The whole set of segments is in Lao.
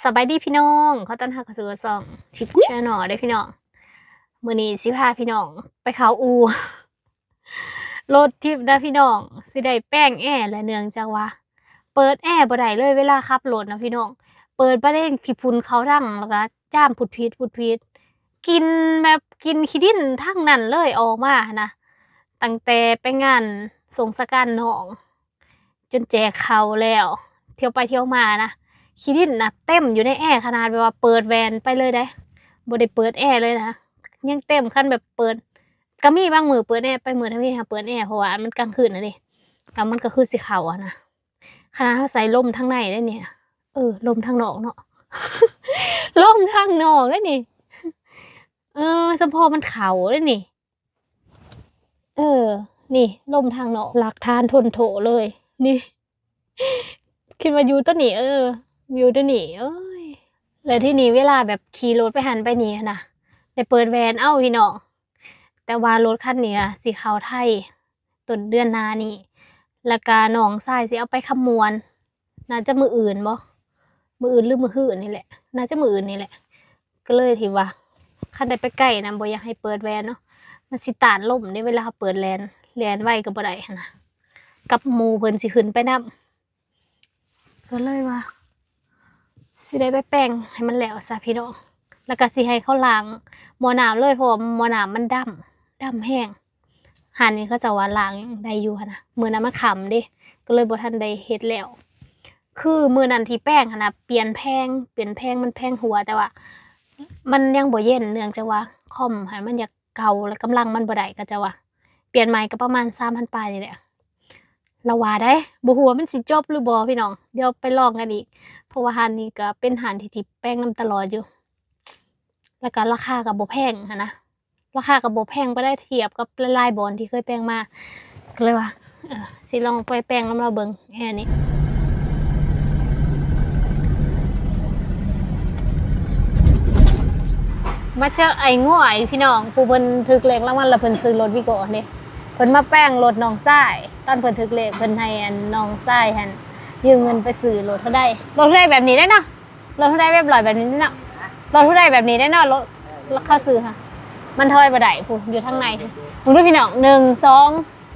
ສະບາຍດີພີ່ນ້ອງ ຂໍຕ້ອນຮັບເຂົ້າສູ່ຊ່ອງທິບແຊນແນວເດີ້ພີ່ນ້ອງ. ມື້ນີ້ຊິພາພີ່ນ້ອງໄປເຂົ້າອູ່ລົດທິບນະພີ່ນ້ອງ ຊິໄດ້ແປງແອແຫຼະ ເນື່ອງຈາກວ່າເປີດແອບໍ່ໄດ້ເລີຍ ເວລາຂັບລົດນະພີ່ນ້ອງ. ເປີດບາດເອງ ຂີ້ຝຸ່ນເຂົ້າດັງ ແລ້ວກໍຈາມຜຸດຜິດ ຜຸດຜິດ ກິ່ນແບບ ກິ່ນຂີ້ດິນທາງນັ້ນເລີຍອອກມາຫັ້ນນະ. ຕັ້ງແຕ່ໄປງານສົງສະການນ້ອງ ຈົນແຈກເຂົ້າແລ້ວ ທ່ຽວໄປທ່ຽວມານະ ຂີ້ດິນນະເຕັມຢູ່ໃນແອ ຂະໜາດແບບວ່າເປີດແວ່ນໄປເລີຍເດ້ ບໍ່ໄດ້ເປີດແອເລີຍນະ ຍັງເຕັມ. ຄັນແບບເປີດ ກໍມີບາງມື້ເປີດແອ ໄປມື້ທຳອິດຫາເປີດແອ ເພາະວ່າມັນກາງຄືນນະເດ້ ແລ້ວມັນກໍຄືຊິເຂົ້າຫັ້ນນະ. ຂະໜາດເຮົາໃສ່ລົມທາງໃນເດ້ນີ້ ເອີ ລົມທາງນອກເນາະ ລົມທາງນອກເດ້ນີ້ ເອີ ສຳພໍມັນເຂົ້າເດ້ນີ້. ເອີ ນີ້ລົມທາງນອກ ຫຼັກຖານທົນໂທເລີຍນີ້ ຄິດວ່າຢູ່ຕົວນີ້ ເອີ ຢູ່ຕົວນີ້ ເອີຍ. ແລ້ວທີນີ້ເວລາແບບຂີ່ລົດໄປຫັ້ນໄປນີ້ຫັ້ນນະ ໄດ້ເປີດແວ່ນເອົາພີ່ນ້ອງ. ແຕ່ວ່າລົດຄັນນີ້ນະ ຊິເຂົ້າໄທຕົ້ນເດືອນໜ້ານີ້ ແລ້ວກະນ້ອງຊາຍຊິເອົາໄປຄຳມ່ວນ ໜ້າຈະມື້ອື່ນບໍ ມື້ອື່ນຫຼືມື້ຮືນີ້ແຫຼະ ໜ້າຈະມື້ອື່ນນີ້ແຫຼະ. ກໍເລີຍທີ່ວ່າຄັນໄດ້ໄປໄກນະ ບໍ່ຢາກໃຫ້ເປີດແວ່ນເນາະ ມັນຊິຕ້ານລົມເດ້ ເວລາເຮົາເປີດແວ່ນ ແລ່ນໄວກໍບໍ່ໄດ້ຫັ້ນນະ ກັບໝູ່ເພິ່ນຊິຂຶ້ນໄປນຳ. ກໍເລີຍວ່າຊິໄດ້ໄປແປງໃຫ້ມັນແລ້ວຊະພີ່ນ້ອງ ແລ້ວກໍຊິໃຫ້ເຂົາລ້າງໝໍ້ນ້ຳເລີຍ ເພາະວ່າໝໍ້ນ້ຳມັນດຳ ດຳແຮງ. ຮ້ານນີ້ເຂົາເຈົ້າວ່າລ້າງໄດ້ຢູ່ຫັ້ນນະ ມື້ນັ້ນມັນຄ່ຳເດ້ ກໍເລີຍບໍ່ທັນໄດ້ເຮັດແລ້ວ. ຄືມື້ນັ້ນທີ່ແປງຫັ້ນນະ ປ່ຽນແຜງ ປ່ຽນແຜງ ມັນແຜງຮົ່ວ ແຕ່ວ່າມັນຍັງບໍ່ເຢັນ ເນື່ອງຈາກວ່າຄອມຫັ້ນມັນຢາກເກົ່າ ແລ້ວກຳລັງມັນບໍ່ໄດ້ ເຂົາເຈົ້າວ່າປ່ຽນໃໝ່ກໍປະມານສາມພັນປາຍນີ້ແຫຼະ ລາວວ່າໄດ໋. ບໍ່ຮູ້ວ່າມັນຊິຈົບຫຼືບໍ່ພີ່ນ້ອງ ດຽວໄປລອງກັນອີກ ເພາະວ່າຮ້ານນີ້ກໍເປັນຮ້ານທີ່ ທີ່ແປງນຳຕະຫຼອດຢູ່ ແລ້ວກໍລາຄາກໍບໍ່ແພງຫັ້ນນະ ລາຄາກໍບໍ່ແພງປານໃດ ທຽບກັບຫຼາຍໆບ່ອນທີ່ເຄີຍແປງມາ ກໍເລີຍວ່າ ເອີ ຊິລອງໄປແປງນຳລາວເບິ່ງແອນີ້. ມາເຈີໄອ້ງວຍພີ່ນ້ອງ ຜູ້ເພິ່ນຖືກເລກລາງວັນ ແລ້ວເພິ່ນຊື້ລົດວີໂກ້ເດ້ ເພິ່ນມາແປງລົດນ້ອງຊາຍ. ຕອນເພິ່ນຖືກເລກ ເພິ່ນໃຫ້ອັນນ້ອງຊາຍຫັ້ນຢືມເງິນໄປຊື້ລົດເທົ່າໃດ ລົດເທົ່າໃດແບບນີ້ໄດ໋ເນາະ ລົດເທົ່າໃດແບບລອຍແບບນີ້ເນາະ ລົດເທົ່າໃດແບບນີ້ໄດ໋ເນາະ ລົດ ເຂົາຊື້ຫະ ມັນຖອຍບໍ່ໄດ້ພຸ້ນ ຢູ່ທາງໃນພຸ້ນ ເບິ່ງດູພີ່ນ້ອງ ໜຶ່ງ ສອງ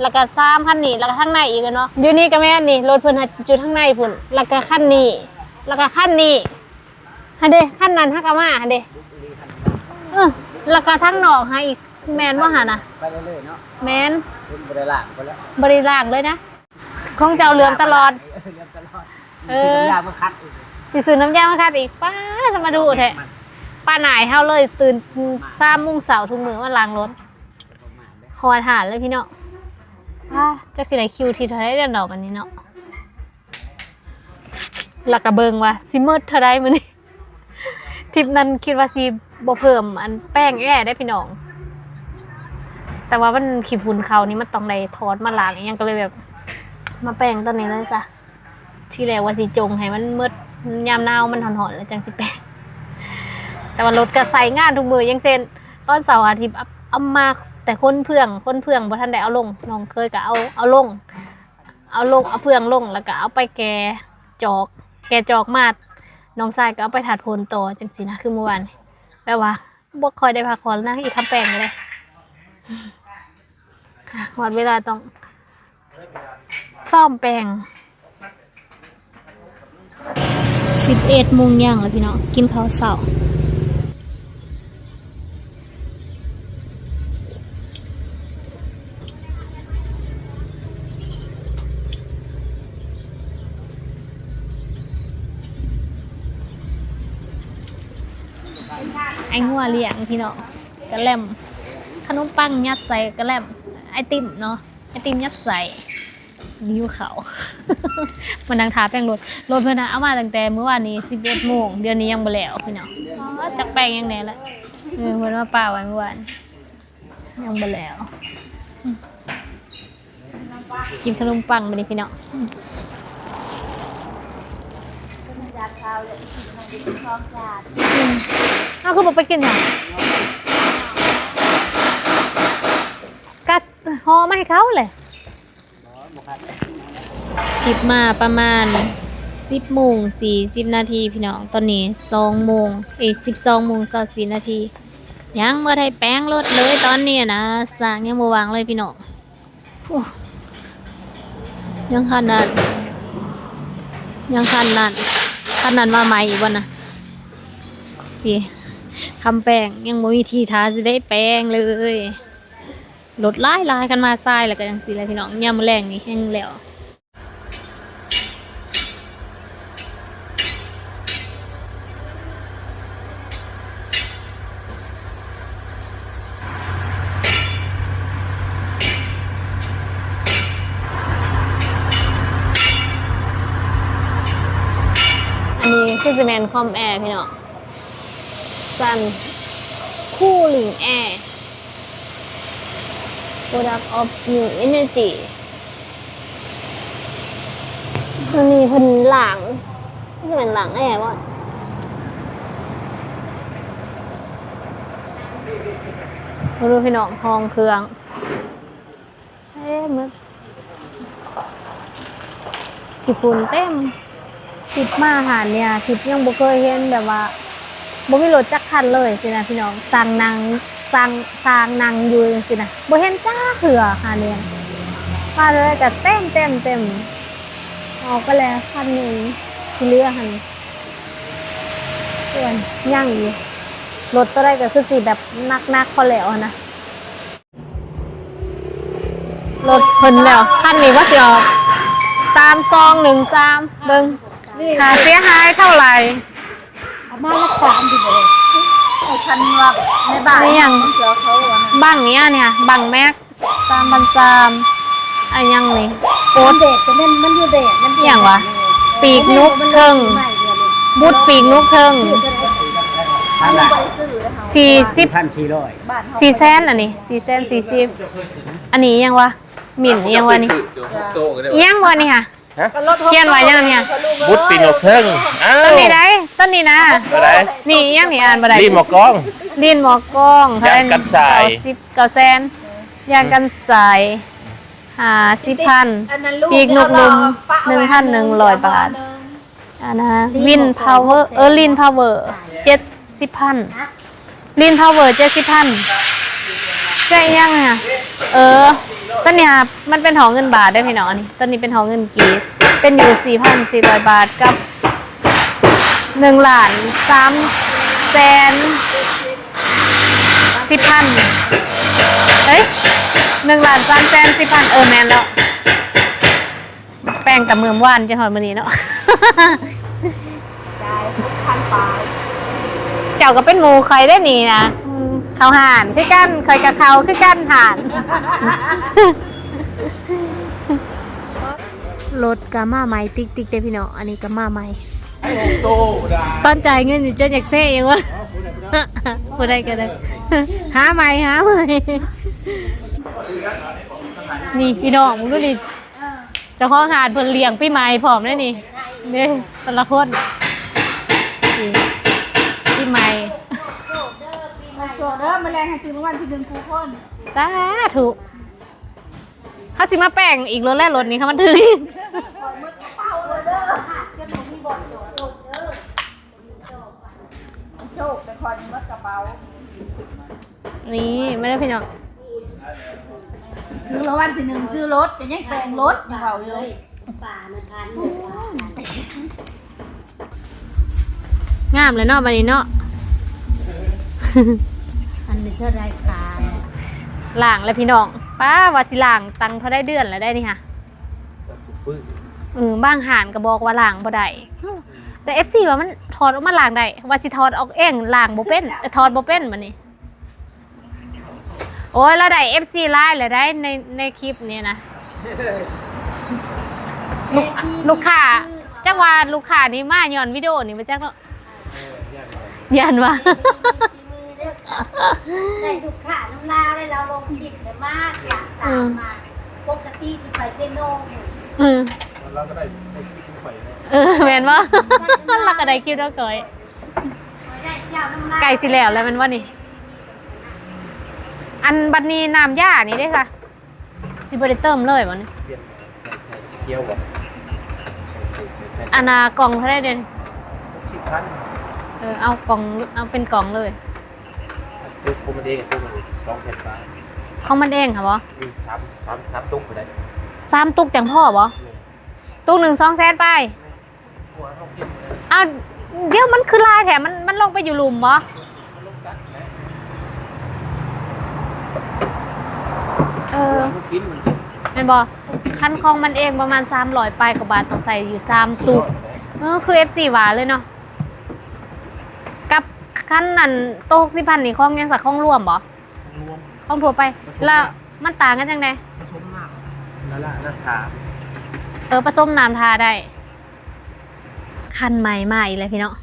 ແລ້ວກໍສາມ ຄັນນີ້ ແລ້ວກໍທາງໃນອີກເນາະ ຢູ່ນີ້ກໍແມ່ນນີ້ ລົດເພິ່ນຫາຢູ່ທາງໃນພຸ້ນ ແລ້ວກໍຄັນນີ້ ແລ້ວກໍຄັນນີ້ ຫັ້ນເດ້ ຄັນນັ້ນຫາກໍມາຫັ້ນເດ້ ເອີ ແລ້ວກໍທາງນອກຫາອີກ ແມ່ນບໍ່ຫັ້ນນະ ໄປເລື້ອຍໆເນາະ ແມ່ນ ເພິ່ນບໍ່ໄດ້ລ້າງເພິ່ນແລ້ວ ບໍ່ໄດ້ລ້າງເລີຍນະ ຂອງເຈົ້າເຫຼືອມຕະຫຼອດ ເອີ ເຫຼືອມຕະຫຼອດ ເອີ ຊິຊື້ນ້ຳຢາມາຂັດອີກ ຊິຊື້ນ້ຳຢາມາຂັດອີກ ປ້າ ສະມາດຸແທ້ ປ້ານາຍເຮົາເລີຍ ຕື່ນສາມໂມງເຊົ້າທຸກມື້ມາລ້າງລົດ ຮອດຮ້ານເລີຍພີ່ນ້ອງ ປ້າ ຈັກຊິໄດ້ຄິວທີເທົ່າໃດແລ້ວເນາະ ບັດນີ້ເນາະ ແລ້ວກໍເບິ່ງວ່າຊິໝົດເທົ່າໃດມື້ນີ້. ທຣິບນັ້ນຄິດວ່າຊິບໍ່ເພີ່ມອັນແປງແອເດ້ພີ່ນ້ອງ ແຕ່ວ່າມັນຂີ້ຝຸ່ນເຂົ້ານີ້ ມັນຕ້ອງໄດ້ຖອດມາລ້າງອີ່ຫຍັງ ກໍເລີຍແບບມາແປງຕອນນີ້ເລີຍຊະ. ທີແລກວ່າຊິຈົ່ງໃຫ້ມັນໝົດ ຍາມໜາວມັນຮ້ອນໆແລ້ວຈັ່ງຊິແປງ ແຕ່ວ່າລົດກໍໃຊ້ງານທຸກມື້ ຢ່າງເຊັ່ນ ຕອນເສົາອາທິດ ເອົາ ເອົາມາແຕ່ຂົນເຟືອງ ຂົນເຟືອງບໍ່ທັນໄດ້ເອົາລົງ ນ້ອງເຂີຍກໍເອົາ ເອົາລົງ ເອົາລົງ ເອົາເຟືອງລົງ ແລ້ວກໍເອົາໄປແກ່ຈອກ ແກ່ຈອກມາ ນ້ອງຊາຍກໍເອົາໄປຖາດຝົນຕໍ່ ຈັ່ງຊີ້ນະ ຄືມື້ວານນີ້ ແບບວ່າບໍ່ຄ່ອຍໄດ້ພັກຜ່ອນນະ ອີກຄຳແປງນີ້ເດ້. ຮອດເວລາຕ້ອງຊ້ອມແປງ ສິບເອັດໂມງຍ່າງແລ້ວພີ່ນ້ອງ ກິນເຂົ້າເຊົ້າ. ໄອ້ງົວລ້ຽງພີ່ນ້ອງ ກະແລັມ ຂະໜົມປັງຍັດໃສ່ກະແລັມ ໄອຕິມເນາະ ໄອຕິມຍັດໃສ່. ຫິວເຂົ້າ ມານັ່ງຖ້າແປງລົດ ລົດເພິ່ນນະເອົາມາຕັ້ງແຕ່ມື້ວານນີ້ສິບເອັດໂມງ ດຽວນີ້ຍັງບໍ່ແລ້ວພີ່ນ້ອງ. ອໍ ຈັກແປງຫຍັງແດ່ລະ ເອີ ເພິ່ນມາປະໄວ້ມື້ວານ ຍັງບໍ່ແລ້ວ. ກິນຂະໜົມປັງບາດນີ້ພີ່ນ້ອງ. ເຮົາຄືບໍ່ໄປກິນຫຍັງ ກະຫໍ່ມາໃຫ້ເຂົາແຫຼະ. ທຣິບມາປະມານ ສິບໂມງສີ່ສິບນາທີພີ່ນ້ອງ, ຕອນນີ້ສອງໂມງ ເອີຍ ສິບສອງໂມງຊາວສີ່ນາທີ ຍັງບໍ່ໄດ້ແປງລົດເລີຍຕອນນີ້ນະ, ຊ່າງຍັງບໍ່ວ່າງເລີຍພີ່ນ້ອງ. ໂອ້ ຍັງຄັນນັ້ນ ຍັງຄັນນັ້ນ ຄັນນັ້ນມາໃໝ່ອີກບໍ່ນະ? ນີ້ ຄຳແປງຍັງບໍ່ມີທີທ່າຊິໄດ້ແປງເລີຍ. ລົດຫຼາຍໆ ຄັນມາສາຍແລ້ວກໍຈັ່ງຊີ້ແຫຼະພີ່ນ້ອງ, ຍາມມື້ແລງນີ້ແຮ່ງແລ້ວ. ອັນນີ້ຄືຊິແມ່ນຄອມແອພີ່ນ້ອງ, ຊັ້ນ Cooling Air Product of New Energy. ໂຕນີ້ເພິ່ນລ້າງ ຊິແມ່ນລ້າງແອບໍ່? ເບິ່ງດູພີ່ນ້ອງ, ຫ້ອງເຄື່ອງເຕັມໝົດ ຂີ້ຝຸ່ນເຕັມ. ທິບມາຮ້ານເນີ້ຍ ທິບຍັງບໍ່ເຄີຍເຫັນແບບວ່າ ບໍ່ມີລົດຈັກຄັນເລີຍຊີ້ນະພີ່ນ້ອງ, ຊ່າງນັ່ງ ຊ່າງ ຊ່າງນັ່ງຢູ່ຈັ່ງຊີ້ນະ, ບໍ່ເຫັນຈັກເທື່ອຮ້ານນີ້. ມາເທື່ອໃດກໍເຕັມ ເຕັມ ເຕັມ. ອອກໄປແລ້ວຄັນໜຶ່ງ ທີ່ເຫຼືອຫັ້ນ ສ່ວນຍັງຢູ່ ລົດໂຕໃດກໍຄືຊິແບບໜັກໆ ພໍແລ້ວຫັ້ນນະ. ລົດເພິ່ນແລ້ວ ຄັນນີ້ວ່າຊິອອກ ສາມສອງໜຶ່ງສາມ ເບິ່ງ ຄ່າເສຍຫາຍເທົ່າໃດ? ເອົາມາລັກສາຢູ່ບໍ່? ເອົາຄັນວ່າໃນບ້ານ ໃນຫຍັງ ເຂົາເອົາອັນນັ້ນ ບັ້ງອີ່ຫຍັງນີ້ ບັ້ງແມັກ ສາມພັນສາມ ອັນຫຍັງນີ້ ໂກດ ມັນແດດ ກໍແມ່ນມັນຢູ່ແດດ ມັນ ອີ່ຫຍັງວະ ປີກນົກເທິງ ບຸດປີກນົກເທິງ ສີ່ສິບ ສີ່ແສນ ອັນນີ້ສີ່ແສນສີ່ສິບ. ອັນນີ້ອີ່ຫຍັງວະ? ໝິ່ນອີ່ຫຍັງວະນີ້? ອີ່ຫຍັງວະນີ້ຫະ? ຮະ? ຂຽນວ່າຫຍັງນີ້ຫະ? ບຸດປີກນົກເທິງ. ອ້າວ ຕົ້ນນີ້ໃດ? ຕົ້ນນີ້ນະ? ໂຕໃດ? ນີ້ອີ່ຫຍັງນີ້? ອ່ານບໍ່ໄດ້. ລີນໝໍ້ກອງ. ລີນໝໍ້ກອງ. ເທົ່າໃດ? ຢາງກັນສາຍ ເກົ້າສິບ ເກົ້າແສນ. ຢາງກັນສາຍ ຫ້າສິບພັນ. ປີກນົກລຸ່ມ ໜຶ່ງພັນໜຶ່ງຮ້ອຍບາດ. ອັນນະ ວິນພາວເວີ ເອີ ລີນພາວເວີ ເຈັດສິບພັນ. ລີນພາວເວີ ເຈັດສິບພັນ. ໃຊ້ຫຍັງນະ? ເອີ ຕອນນີ້ຫະ ມັນເປັນຫໍເງິນບາດເດ້ພີ່ນ້ອງ. ອັນນີ້ ຕອນນີ້ເປັນຫໍເງິນກີບ ເປັນຢູ່ສີ່ພັນສີ່ຮ້ອຍບາດ ກັບໜຶ່ງລ້ານສາມແສນສິບພັນ. ເອີຍ ໜຶ່ງລ້ານສາມແສນສິບພັນ. ເອີ ແມ່ນແລ້ວ. ແປງແຕ່ມື້ວານຈົນຮອດມື້ນີ້ເນາະ. ຈ່າຍຫົກພັນປາຍ. ເຈົ້າກໍເປັນໝູ່ຂ້ອຍເດ້ນີ້ນະ. ອືມ ເຂົ້າຮ້ານຄືກັນ, ຂ້ອຍກໍເຂົ້າຄືກັນຮ້ານ. ລົດກໍມາໃໝ່ຕິກໆເດ້ພີ່ນ້ອງ. ອັນນີ້ກໍມາໃໝ່. ຕອນຈ່າຍເງິນນີ້ຈົນຢາກເຊອີ່ຫຍັງວະ. ຜູ້ໃດກໍໄດ້ ຫາໃໝ່ ຫາໃໝ່. ນີ້ພີ່ນ້ອງ ເບິ່ງດູນີ້. ເຈົ້າຂອງຮ້ານເພິ່ນລ້ຽງປີໃໝ່ພ້ອມເດ້ນີ້. ເດ້ ແຕ່ລະຄົນ ປີໃໝ່. ໂຊກເດີ ມື້ແລງໃຫ້ຖືກລາງວັນທີໜຶ່ງຄູ່ຄົນ. ສາທຸ. ເຮົາຊິມາແປງອີກໂລດແຫຼະ ລົດນີ້ ຄັນມັນຖືກອີກ. ໂຊກແຕ່ຂ້ອຍນີ້ໝົດກະເປົາ. ນີ້ ມາເດີພີ່ນ້ອງ. ຖືກລາງວັນທີໜຶ່ງຊື້ລົດ ກໍຍັງແປງລົດຢູ່ເວົ້າຢູ່. ງາມແລ້ວເນາະ ບັດນີ້ເນາະ. ອັນນີ້ເທົ່າໃດຄະ? ລ້າງແລ້ວພີ່ນ້ອງ. ປ້າ ວ່າຊິລ້າງຕັ້ງເທົ່າໃດເດືອນແລ້ວໄດ໋ນີ້ຫະ. ເອີ ບາງຮ້ານກໍບອກວ່າລ້າງບໍ່ໄດ້. ແຕ່ເອັຟຊີວ່າມັນຖອດອອກມາລ້າງໄດ້, ວ່າຊິຖອດອອກເອງລ້າງບໍ່ເປັນ, ເອີ ຖອດບໍ່ເປັນບັດນີ້. ໂອ້ຍ ລາວໄດ້ເອັຟຊີຫຼາຍແລ້ວໄດ໋ ໃນ ໃນຄລິບນີ້ນະ. ລູກ ລູກຄ້າ ຈັກວ່າລູກຄ້ານີ້ມາຍ້ອນວິດີໂອນີ້ບໍ່ຈັກເນາະ. ຢ້ານວ່າ ໄດ້ລູກຄ້ານຳລາວ ໄດ້ລາວລົງຄລິບ ແລ້ວມາ ຕາມ ອືມ ມາ ປົກກະຕິຊິໄປເຊໂນ. ອືມ ລາວກໍໄດ້ ໄດ້ຄລິບນຳຂ້ອຍເນາະ. ເອີ ແມ່ນບໍ່? ລາວກໍໄດ້ຄລິບນຳຂ້ອຍ. ໃກ້ຊິແລ້ວແລ້ວແມ່ນບໍ່ນີ້? ອັນບັດນີ້ນ້ຳຢານີ້ເດ້ຊະ? ຊິບໍ່ໄດ້ເຕີມເລີຍບໍ່ນີ້? ປ່ຽນ ໃສ່ຂຽວບໍ່? ອັນນ່າ ກ່ອງເທົ່າໃດເດ? ຫົກສິບພັນ. ເອີ ເອົາກ່ອງ ເອົາເປັນກ່ອງເລີຍ. ຂອງມັນເອງ ຂອງມັນເອງຫວາ? ສາມ ສາມ ສາມຕຸກພຸ້ນໃດ໋. ສາມຕຸກຈັ່ງພໍບໍ່? ແມ່ນ. ຕຸກໜຶ່ງສອງແສນປາຍ. ແມ່ນ. ເອົາ ດຽວມັນຄືຫຼາຍແທ້ ມັນ ມັນລົງໄປຢູ່ລຸ່ມບໍ່? ເອີ ແມ່ນບໍ່? ຄັນຂອງມັນເອງປະມານສາມຮ້ອຍປາຍກວ່າບາດ ຕ້ອງໃສ່ຢູ່ສາມຕຸກ. ເອີ ຄືເອັຟຊີວ່າເລີຍເນາະ. ກັບຄັນອັນໂຕຫົກສິບພັນນີ້ ຂອງຫຍັງຊະ? ຂອງລວມບໍ່? ຂອງລວມ ຂອງທົ່ວໄປ. ແລ້ວມັນຕ່າງກັນຈັ່ງໃດ? ປະສົມນ້ຳ ລະລະນ້ຳທາ. ເອີ ປະສົມນ້ຳທາໄດ້. ຄັນໃໝ່ມາອີກແລ້ວພີ່ນ້ອງ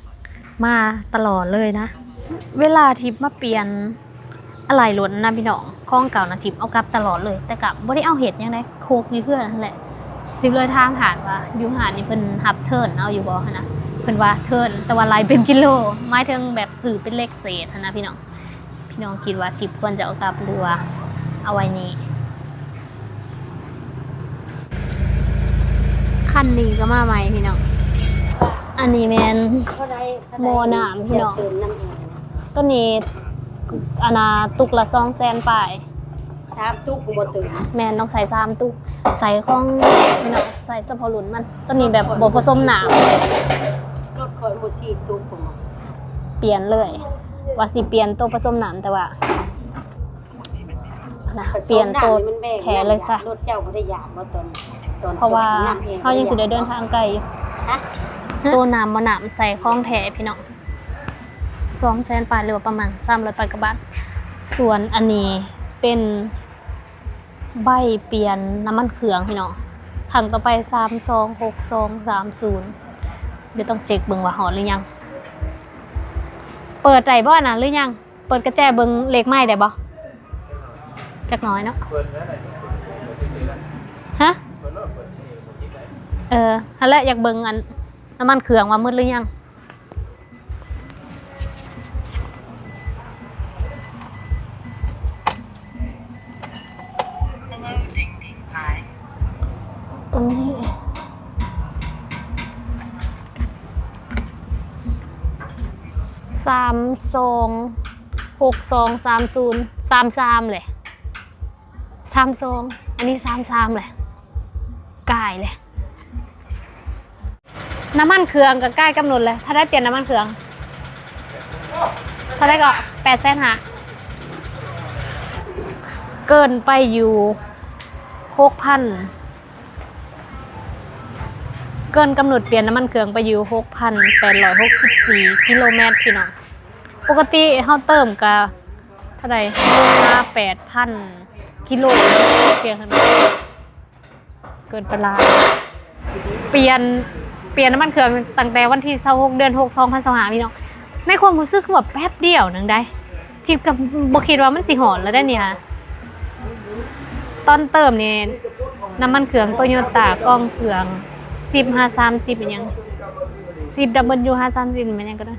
ມາຕະຫຼອດເລີຍນະ. ເວລາທີ່ມາປ່ຽນອາໄຫຼ່ລົດນະພີ່ນ້ອງ ຂອງເກົ່ານະ ທິບເອົາກັບຕະຫຼອດເລີຍ ແຕ່ກະບໍ່ໄດ້ເອົາເຮັດຫຍັງໃດ ໂຄກຢູ່ເຮືອນຫັ້ນແຫຼະ. ທິບເລີຍຖາມຮ້ານວ່າ ຢູ່ຮ້ານນີ້ເພິ່ນຮັບເທີນເອົາຢູ່ບໍ່ຫັ້ນນະ? ເພິ່ນວ່າເທີນ ແຕ່ວ່າໄລ່ເປັນກິໂລ ໝາຍເຖິງແບບຊື້ເປັນເຫຼັກເສດຫັ້ນນະພີ່ນ້ອງ. ພີ່ນ້ອງຄິດວ່າທິບຄວນຈະເອົາກັບ ຫຼືວ່າເອົາໄວ້ນີ້? ຄັນນີ້ກໍມາໃໝ່ພີ່ນ້ອງ. ອັນນີ້ແມ່ນ ເທົ່າໃດ? ເທົ່າໃດ? ໝໍ້ນ້ຳພີ່ນ້ອງ. ໂຕນີ້ ອັນນ່າ ຕຸກລະສອງແສນປາຍ. ສາມຕຸກບໍ່ເຕີມ. ແມ່ນ ຕ້ອງໃສ່ສາມຕຸກ. ໃສ່ຂອງ ພີ່ນ້ອງ ໃສ່ສະເພາະລຸ້ນມັນ. ໂຕນີ້ແບບບໍ່ປະສົມນ້ຳ. ລົດຂ້ອຍບໍ່ສີ່ຕຸກພຸ້ນ. ປ່ຽນເລີຍ ວ່າຊິປ່ຽນໂຕປະສົມນ້ຳ ແຕ່ວ່າ ນະ ປະສົມນ້ຳ ປ່ຽນໂຕແທ້ເລີຍຊະ. ລົດເຈົ້າບໍ່ໄດ້ຢາກບໍ່ຕອນ ຕອນ ເພາະວ່າເຮົາຍັງຊິໄດ້ເດີນທາງໄກຢູ່. ຮະ? ໂຕນ້ຳໝໍ້ນ້ຳໃສ່ຂອງແທ້ພີ່ນ້ອງ. ສອງແສນປາຍ ຫຼືວ່າປະມານສາມຮ້ອຍປາຍກວ່າບາດ. ສ່ວນອັນນີ້ເປັນໃບປ່ຽນນ້ຳມັນເຄື່ອງພີ່ນ້ອງ. ຄັ້ງຕໍ່ໄປ ສາມສອງ ຫົກສອງ ສາມສູນ. ດຽວຕ້ອງເຊັກເບິ່ງວ່າຮອດຫຼືຍັງ. ເປີດໄດ້ບໍ່ນະ ຫຼືຍັງ? ເປີດກະແຈເບິ່ງເລກໄມ້ໄດ້ບໍ່? ຈັກໜ້ອຍເນາະ. ຮະ? ເອີ ຫັ້ນແຫຼະ ຢາກເບິ່ງອັນ ນ້ຳມັນເຄື່ອງວ່າໝົດຫຼືຍັງ. ຕົງນີ້ ສາມສອງ ຫົກສອງ ສາມສູນ ສາມສາມແຫຼະ ສາມສອງ ອັນນີ້ສາມສາມແຫຼະ ກາຍແຫຼະ. ນ້ຳມັນເຄື່ອງກໍໃກ້ກຳນົດແລ້ວ. ເທົ່າໃດປ່ຽນນ້ຳມັນເຄື່ອງ? ເທົ່າໃດກໍ? ແປດແສນຫ້າ. ເກີນໄປຢູ່ຫົກພັນ ເກີນກຳນົດປ່ຽນນ້ຳມັນເຄື່ອງໄປຢູ່ຫົກພັນແປດຮ້ອຍຫົກສິບສີ່ກິໂລແມັດພີ່ນ້ອງ. ປົກກະຕິເຮົາເຕີມກະເທົ່າໃດ? ຫ້າ ແປດພັນກິໂລ ພຽງເທົ່ານັ້ນ. ເກີນໄປຫຼາຍ. ປ່ຽນ ປ່ຽນນ້ຳມັນເຄື່ອງຕັ້ງແຕ່ວັນທີຊາວຫົກ ເດືອນຫົກ ສອງພັນຊາວຫ້າ ພີ່ນ້ອງ. ໃນຄວາມຮູ້ສຶກຄືວ່າແປັບດຽວໜຶ່ງໃດ໋ ທິບກໍບໍ່ຄິດວ່າມັນຊິຮອດແລ້ວເດ້ນີ້ຫາ. ຕອນເຕີມນີ້ ນ້ຳມັນເຄື່ອງໂຕໂຍຕ້າ ກອງເຄື່ອງ ສິບຫາສາມສິບ ອີ່ຫຍັງ ສິບດັບເບິນຢູ ຫາສາມສິບ ແມ່ນຫຍັງກໍໄດ້.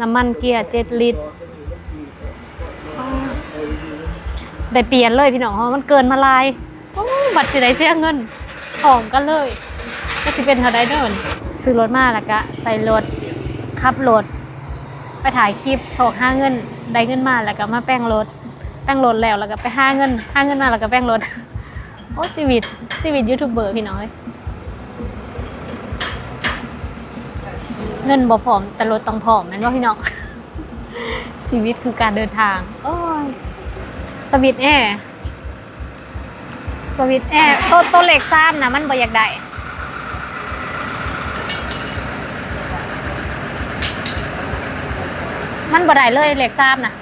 ນ້ຳມັນເກຍເຈັດລິດ ໄດ້ປ່ຽນເລີຍພີ່ນ້ອງ ເພາະມັນເກີນມາຫຼາຍ. ໂອ້ ບັດຊິໄດ້ເສຍເງິນພ້ອມກັນເລີຍ ຈັກຊິເປັນເທົ່າໃດເດີ. ຊື້ລົດມາແລ້ວກະໃສ່ລົດ ຂັບລົດໄປຖ່າຍຄລິບ ຊອກຫາເງິນ ໄດ້ເງິນມາແລ້ວກະມາແປງລົດ ແປງລົດແລ້ວ ແລ້ວກະໄປຫາເງິນ ຫາເງິນມາແລ້ວກະແປງລົດ. ໂອ້ ຊີວິດ ຊີວິດຢູທູບເບີພີ່ນ້ອງເອີຍ. ເງິນບໍ່ພ້ອມ ແຕ່ລົດຕ້ອງພ້ອມ ແມ່ນບໍ່ພີ່ນ້ອງ? ຊີວິດຄືການເດີນທາງ. ໂອ້ຍ ສະວິດແອ ສະວິດແອ ໂຕ ໂຕເລກສາມນະ ມັນບໍ່ຢາກໄດ້ ມັນບໍ່ໄດ້ເລີຍເລກສາມນະ.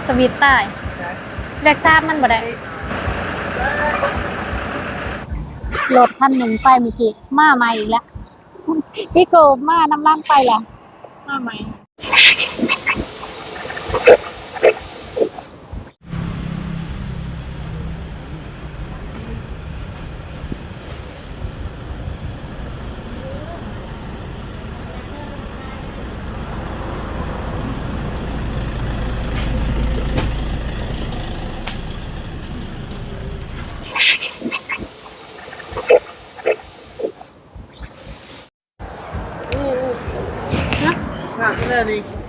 ສະວິດຕາຍ ເລກສາມມັນບໍ່ໄດ້. ລົດຄັນໜຶ່ງໄປມື້ກີ້ ມາໃໝ່ອີກແລ້ວ. ອີໂກມານຳຫຼັງໄປແລ້ວ ມາໃໝ່.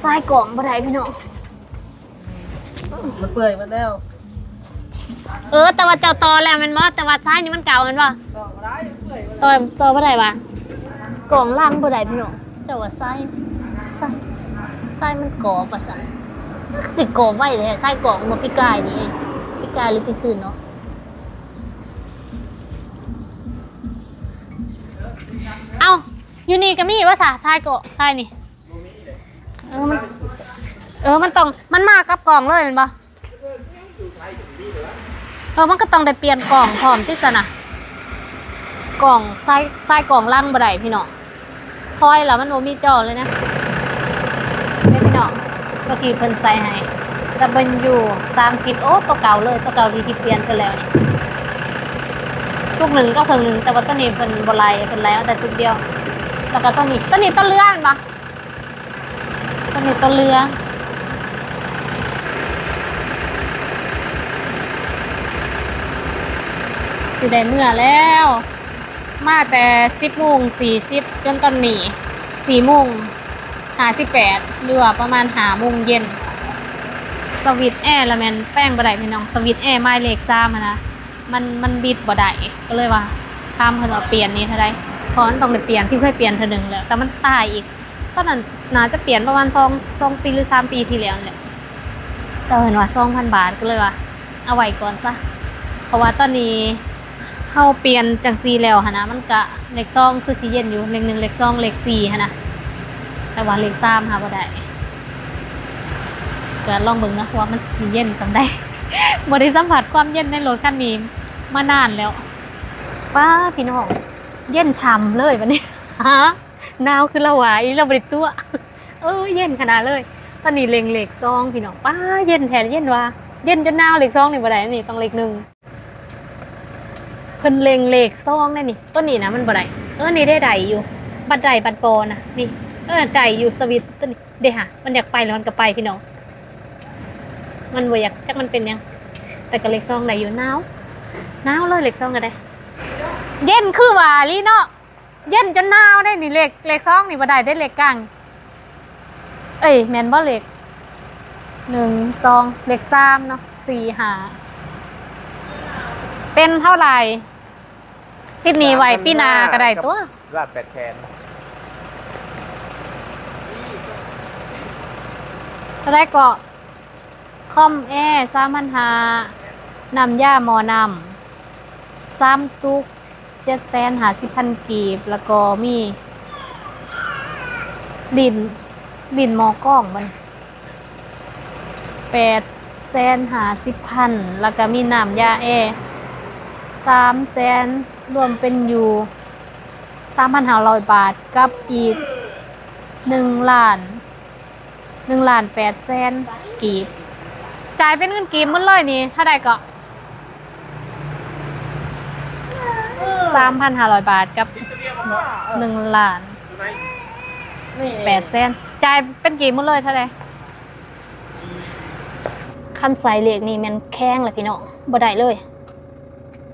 ສາຍກ້ອງບໍ່ໄດ້ພີ່ນ້ອງ ມັນເປື່ອຍໝົດແລ້ວ. ເອີ ແຕ່ວ່າເຈົ້າຕໍ່ແລ້ວແມ່ນບໍ່? ແຕ່ວ່າສາຍນີ້ມັນເກົ່າແມ່ນບໍ່? ຕໍ່ບໍ່ໄດ້ ເປື່ອຍໝົດແລ້ວ ຕໍ່ ຕໍ່ບໍ່ໄດ້ຫວາ? ກ້ອງຫຼັງບໍ່ໄດ້ພີ່ນ້ອງ. ເຈົ້າວ່າສາຍ ສາຍ ສາຍມັນກອບວ່າຊັ້ນ ຄືຊິກອບໄວແທ້ ສາຍກ້ອງເມື່ອປີກາຍນີ້ ປີກາຍຫຼືປີຊືນເນາະ. ເອົ້າ ຢູ່ນີ້ກໍມີວ່າສາ ສາຍກໍ ສາຍນີ້ ເອີ ມັນ ເອີ ມັນຕ້ອງ ມັນມາກັບກ້ອງເລີຍແມ່ນບໍ່? ເອີ ມັນກໍຕ້ອງໄດ້ປ່ຽນກ້ອງພ້ອມຕິຊັ້ນນະ ກ້ອງ ສາຍ ສາຍກ້ອງຫຼັງບໍ່ໄດ້ພີ່ນ້ອງ. ຖອຍແລ້ວມັນບໍ່ມີຈໍເລີຍນະ ເດ້ພີ່ນ້ອງ ຕົວທີ່ເພິ່ນໃສ່ໃຫ້ ດັບເບິນຢູ ສາມສິບ ໂອ້ ຕົວເກົ່າເລີຍ ຕົວເກົ່າທີ່ ທີ່ປ່ຽນໄປແລ້ວນີ້ ຕຸກໜຶ່ງກັບເຄິ່ງໜຶ່ງ ແຕ່ວ່າຕົວນີ້ເພິ່ນບໍ່ໄລ່ ເພິ່ນໄລ່ເອົາແຕ່ຕຸກດຽວ. ແລ້ວກໍຕົວນີ້ ຕົວນີ້ຕົວເຫຼືອແມ່ນບໍ່? ຕົວນີ້ຕົວເຫຼືອ ຊິໄດ້ເມືອແລ້ວ. ມາແຕ່ສິບໂມງສີ່ສິບ ຈົນຕອນນີ້ສີ່ໂມງຫ້າສິບແປດ ຫຼືວ່າປະມານຫ້າໂມງເຢັນ. ສະວິດແອລະແມ່ນແປງບໍ່ໄດ້ພີ່ນ້ອງ ສະວິດແອໝາຍເລກສາມຫັ້ນນະ ມັນ ມັນບິດບໍ່ໄດ້ ກໍເລີຍວ່າຖາມເພິ່ນວ່າປ່ຽນນີ້ເທົ່າໃດ ເພາະມັນຕ້ອງໄດ້ປ່ຽນ ທີ່ເຄີຍປ່ຽນເທື່ອໜຶ່ງແລ້ວ ແຕ່ມັນຕາຍອີກ. ຕອນນັ້ນໜ້າຈະປ່ຽນປະມານສອງ ສອງປີ ຫຼື ສາມປີທີ່ແລ້ວນີ້ແຫຼະ ແຕ່ເພິ່ນວ່າສອງພັນບາດ ກໍເລີຍວ່າເອົາໄວ້ກ່ອນຊະ ເພາະວ່າຕອນນີ້ ເຮົາປ່ຽນຈັ່ງຊີ້ແລ້ວຫັ້ນນະ ມັນກະເລກສອງຄືຊິເຢັນຢູ່ ເລກໜຶ່ງ ເລກສອງ ເລກສີ່ຫັ້ນນະ ແຕ່ວ່າເລກສາມຫາບໍ່ໄດ້. ກະລອງເບິ່ງເນາະວ່າມັນຊິເຢັນສ່ຳໃດ ບໍ່ໄດ້ສຳຜັດຄວາມເຢັນໃນລົດຄັນນີ້ມານານແລ້ວ. ປ້າ ພີ່ນ້ອງ ເຢັນຊ່ຳເລີຍບັດນີ້ ຫາ ໜາວຄືລາວວ່າອີ່ຫຼີ ລາວບໍ່ໄດ້ຕົວະ ເອີ ເຢັນຂະໜາດເລີຍ. ຕອນນີ້ເລັ່ງເລກສອງ ພີ່ນ້ອງ ປ້າ ເຢັນແທ້ ເຢັນວ່າ ເຢັນຈົນໜາວ. ເລກສອງນີ້ບໍ່ໄດ້ ອັນນີ້ຕ້ອງເລກໜຶ່ງ. ເພິ່ນເລັ່ງເລກສອງໄດ໋ນີ້ ຕົວນີ້ນະມັນບໍ່ໄດ້. ເອີ ນີ້ໄດ້ ໄດ້ຢູ່ ບັດໄດ້ບັດບໍ່ນະ ນີ້ ເອີ ໄດ້ຢູ່ ສະວິດຕົວນີ້ເດ້ຫະ ມັນຢາກໄປແລ້ວມັນກໍໄປພີ່ນ້ອງ ມັນບໍ່ຢາກ ຈັກມັນເປັນຫຍັງ ແຕ່ກໍເລກສອງໄດ້ຢູ່. ໜາວ ໜາວເລີຍ ເລກສອງກໍໄດ້ ເຢັນຄືວ່າອີ່ຫຼີເນາະ ເຢັນຈົນໜາວເດ້ນີ້. ເລກ ເລກສອງນີ້ບໍ່ໄດ້ເດ້ ເລກກາງ ເອີຍ ແມ່ນບໍ່ ເລກໜຶ່ງ ສອງ ເລກສາມເນາະ ສີ່ ຫ້າ ເປັນເທົ່າໃດ? ຕິດໜີ້ໄວ້ປີໜ້າກໍໄດ້ຕົວະ ລ້ານແປດແສນ ເທົ່າໃດເກາະ? ຄອມແອ ສາມພັນຫ້າ ນ້ຳຢາໝໍ້ນ້ຳ ສາມຕຸກ ເຈັດແສນຫ້າສິບພັນກີບ ແລ້ວກໍມີ ລີ້ນ ລີ້ນໝໍ້ກອງມັນ ແປດແສນຫ້າສິບພັນ ແລ້ວກໍມີນ້ຳຢາແອ ສາມແສນ ລວມເປັນຢູ່ ສາມພັນຫ້າຮ້ອຍບາດ ກັບອີກ ໜຶ່ງລ້ານ ໜຶ່ງລ້ານແປດແສນກີບ ຈ່າຍເປັນເງິນກີບໝົດເລີຍນີ້ ເທົ່າໃດເກາະ? ສາມພັນຫ້າຮ້ອຍບາດ ກັບ ໜຶ່ງລ້ານແປດແສນ ຈ່າຍເປັນກີບໝົດເລີຍ ເທົ່າໃດ? ຄັນໃສ່ເລກນີ້ແມ່ນແຂງແລ້ວພີ່ນ້ອງ ບໍ່ໄດ້ເລີຍ.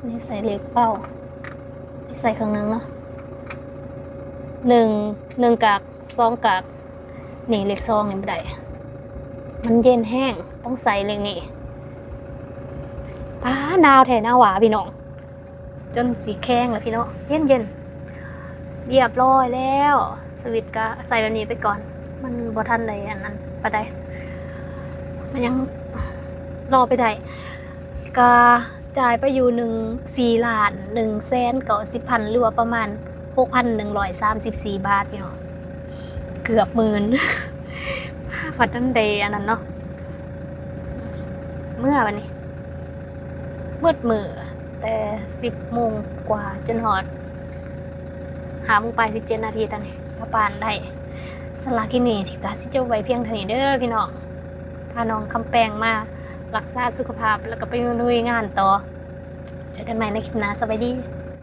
ນີ້ໃສ່ເລກເປົ້າ ໃສ່ເຄິ່ງໜຶ່ງເນາະ ໜຶ່ງ ໜຶ່ງກາກ ສອງກາກ ນີ້ເລກສອງນີ້ບໍ່ໄດ້ ມັນເຢັນແຮງ ຕ້ອງໃສ່ເລກນີ້. ປ້າ ໜາວແທ້ໜາວຫວາພີ່ນ້ອງ ຈົນຊິແຂງແລ້ວພີ່ນ້ອງ ເຢັນໆ. ຮຽບຮ້ອຍແລ້ວ ສະວິດກະໃສ່ແບບນີ້ໄປກ່ອນ ມັນບໍ່ທັນໄດ້ອັນນັ້ນປານໃດ ມັນຍັງລໍໄປໄດ້ ກະຈ່າຍໄປຢູ່ໜຶ່ງ ສີ່ລ້ານໜຶ່ງແສນເກົ້າສິບພັນ ຫຼືວ່າປະມານຫົກພັນໜຶ່ງຮ້ອຍສາມສິບສີ່ບາດພີ່ນ້ອງ ເກືອບໝື່ນ ພັດມັນໄດ້ອັນນັ້ນເນາະ. ເມືອບັດນີ້ ມືດມື້ແຕ່ສິບໂມງກວ່າຈົນຮອດຫ້າໂມງປາຍສິບເຈັດນາທີ ຕອນນີ້ກໍປານໄດ້. ສຳລັບຄລິບນີ້ກໍຊິຈົບໄວ້ພຽງເທົ່ານີ້ເດີພີ່ນ້ອງ ພານ້ອງຄຳແປງມາລັກສາສຸຂະພາບ ແລ້ວກໍໄປລຸຍງານຕໍ່. ເຈີກັນໃໝ່ໃນຄລິບໜ້າ ສະບາຍດີ.